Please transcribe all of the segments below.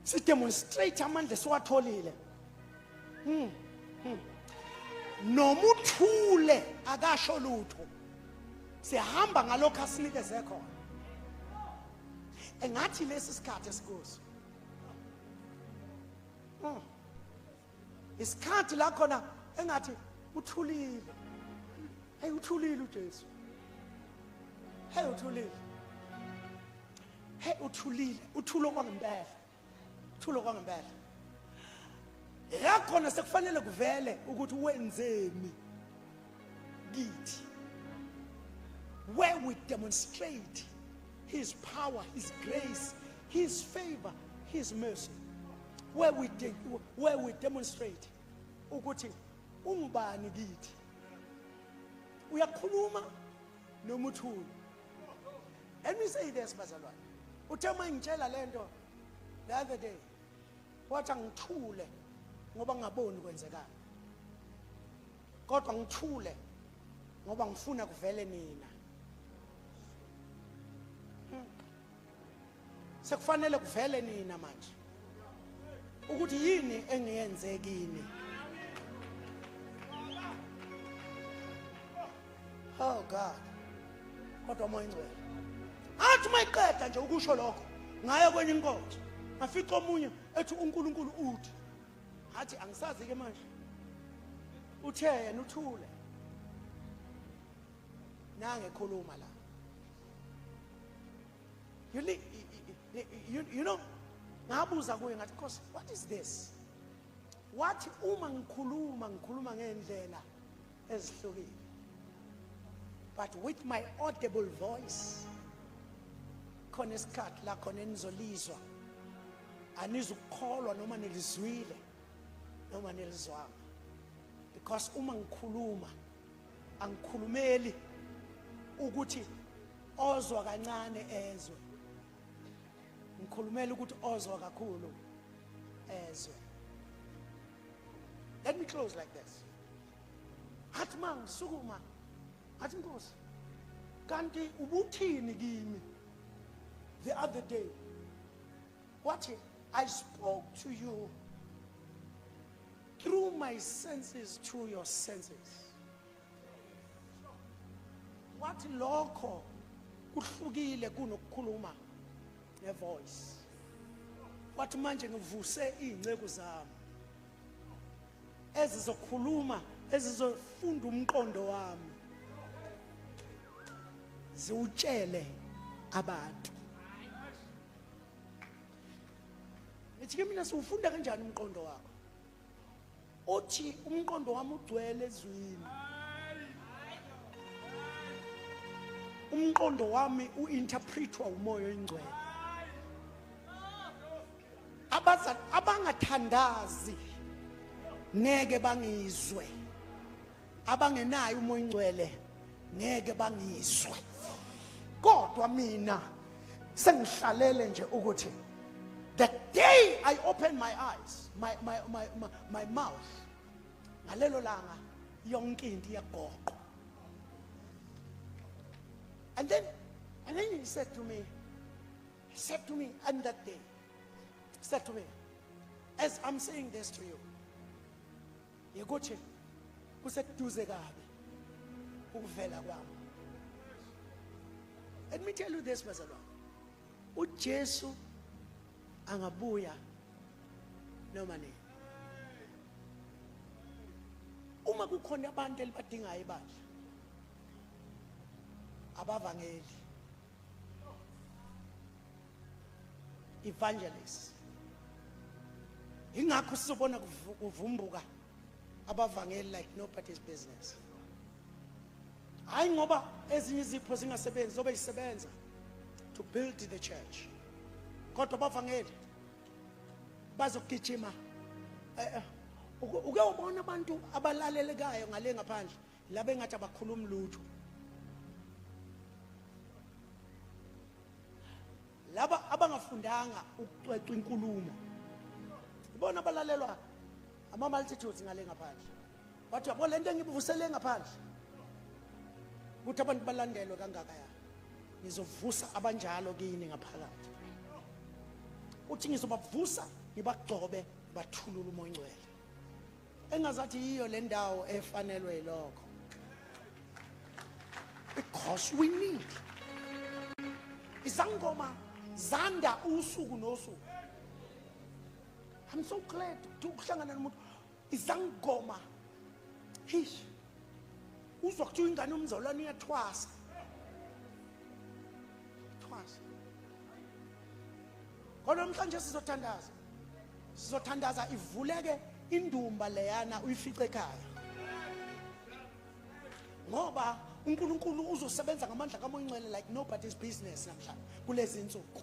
Sidemonstrate amandla esiwatholile. Noma uthule akasho lutho. Sihamba ngalokho asinikeze khona. Engathi lesi sikhathi esikuso. Isikhathi la khona engathi uthulile. Hey, uthulile uJesu. Hey, uthulile. Hey, uthulile. Uthulo kwangempela. Uthulo kwangempela. Yakhona sekufanele kuvele ukuthi wenzeni kithi. Where we demonstrate his power, his grace, his favor, his mercy. Where we demonstrate ukuthi ungubani kithi. Uyakhuluma noma uthule. Let me say this, bazalwane. Uthe uma ngitshela lento the other day, wathi angithule ngoba ngingaboni kwenzekani. Kodwa ngithule ngoba ngifuna kuvele nina. Sekufanele kuvele nina manje. Ukuthi yini engiyenze kini. Oh God. Kodwa moya ingcwele. Athi mayiqeda nje ukusho lokho, ngaya kwenye inkonzo. Ngafica omunye ethi uNkulunkulu uthi. Athi angisazi ke manje. Uthe yena uthule. Nange khuluma la. You know, ngabuza kuye ngathi Nkosi, what is this? Wathi uma ngikhuluma ngikhuluma ngendlela ezihlukile. But with my audible voice, khona isikhathi la khona enizolizwa, anizukukholwa noma nilizwile noma nilizwanga. Because uma ngikhuluma angikhulumeli ukuthi ozwa kancane ezwe. Ngikhulumela ukuthi ozwa kakhulu ezwe. Let me close like this. Hathi mangisukuma, athi Nkosi, kanti ubuthini kimi the other day? Wathi, I spoke to you through my senses to your senses. Wathi lokho kuhlukile kunokukhuluma ngevoice. Wathi manje ngivuse izinceku zami ezizokhuluma, ezizofunda umqondo wami, ziwutshele abantu. Ngithi ke mina siwufunda kanjani umqondo wakho? Uthi umqondo wami ugcwele ezwini. Umqondo wami uinterpretwa umoya oyingcwele. Abangathandazi ngeke bangizwe. Abangenayo umoya oyingcwele ngeke bangizwe. Kodwa mina sengihlalele nje ukuthi the day I open my eyes, my mouth, ngalelo langa yonke into iyagoqwa. And then he said to me, and that day, said to me, as I'm saying this to you, yekuthi kuseduze kabi ukuvela kwami. Let me tell you this, bazalwane. uJesu angabuya noma nini. Uma kukhona abantu elibadingayo ibandla, abavangeli, evangelists. Ingakho sizobona kuvumbuka abavangeli like nobody's business. Hayi ngoba ezinye izipho zingasebenzi, zobe zisebenza to build the church. Kodwa abavangeli bazogijima. Uke ubona abantu abalalelekayo ngale ngaphandle laba engathi abakhulumi lutho. Laba abangafundanga ukucwecwa inkulumo. Ibona abalalelwa ama multitudes ngale ngaphandle. Wathi yabo lento engibuvusele ngaphandle. Ukuthi abantu balandelwe kangaka ya. Ngizovusa abanjalo kini ngaphakathi. Uthi ngizobavusa ngibagcobe bathulule uMoya oNgcwele. Engazathi yiyo le ndawo efanelwe yilokho. Because we need izangoma zanda usuku nosuku. I'm so glad ukuhlangana nomuntu izangoma. Hish, uzwa kuthiwa ingane yomzalwane iyathwasa, thwasa. Kodwa namhlanje sizothandaza, sizothandaza ivuleke indumba leyana uyifice ekhaya, ngoba uNkulunkulu uzosebenza ngamandla kaMoya oNgcwele like nobody's business namhlanje. Kulezi insuku,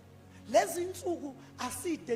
lezi insuku aside.